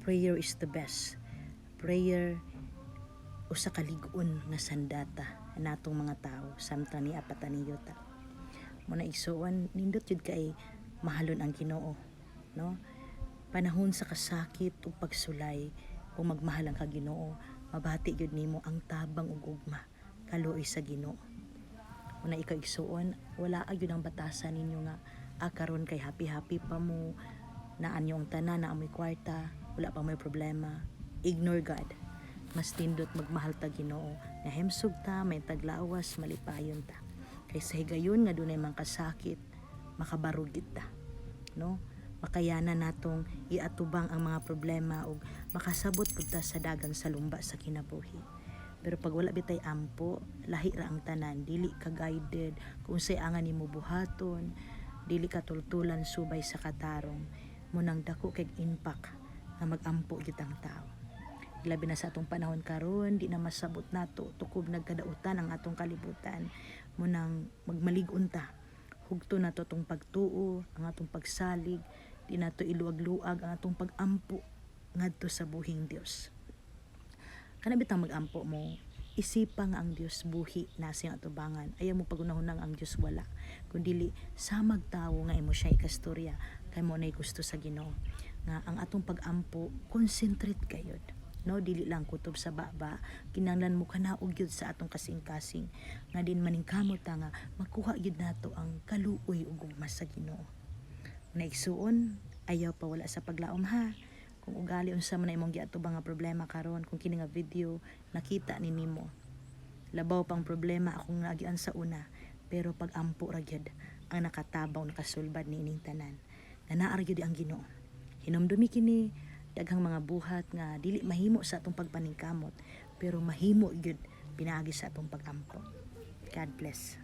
Prayer is the best. Prayer usa ka lig-on nga sandata natong mga tao samtang nia pa ta ning yuta. Mao na, igsuon, nindot jud kay mahalon ang Ginoo, no? Panahon sa kasakit ug pagsulay, kung magmahal ang ka Ginoo, mabati gyud nimo ang tabang ug ugma, kaluoy sa Ginoo. Una ikaw, igsuon, wala gyud ang batasan ninyo nga karon kay happy happy pa mo, naa ang tanan, naa mo'y kwarta, wala pa mo'y problema. Ignore God. Mas nindot magmahal ta Ginoo nga himsog ta, may taglawas, malipayon ta. Kay sa higayon nga dunay mga kasakit, makabarog gyud ta, no? Makayanan natong iatubang ang mga problema ug makasabot pud ta sa dagang salumba sa kinabuhi. Pero pag wala bitay ampo, lahi ra ang tanan, dili ka guided kung unsay angan nimo buhaton, dili ka tultulan subay sa katarong. Mao nang dako kay impact nga magampo gyud ang tao. Labi na sa atong panahon karon, di na masabot nato, tukob nagkadautan ang atong kalibutan. Mao nang magmalig-on ta. Hugto nato atong pagtuo, ang atong pagsalig, di nato iluag-luag ang atong pagampo ngadto sa buhing Dios. Kana bitang magampo mo, isipa nga ang Dios buhi na siyang atubangan. Ayaw mo pagunahunang ang Dios wala. Kung dili samag tawo nga imo siya ikastorya, kay mao nay gusto sa Ginoo. Nga ang atong pagampo concentrate kayod. No, dili lang kutob sa baba, kinahanglan mo kanaog gyud sa atong kasing-kasing nga din maningkamot ta nga makuha gyud nato ang kaluoy ug gugma sa Ginoo. Naigsuon, ayaw pa wala sa paglaom ha. Kung ugali unsa man na imong giatubang nga problema karon, kung kini nga video nakita ni nimo, labaw pang problema akong naagian sa una, pero pag-ampo ra gyud ang nakatabaw, nakasulbad ni ining tanan nga naa ra gyud ang Ginoo. Hinumdumi kini, daghang mga buhat nga dili mahimo sa atong pagpaningkamot, pero mahimo gyud pinaagi sa atong pag-ampo. God bless.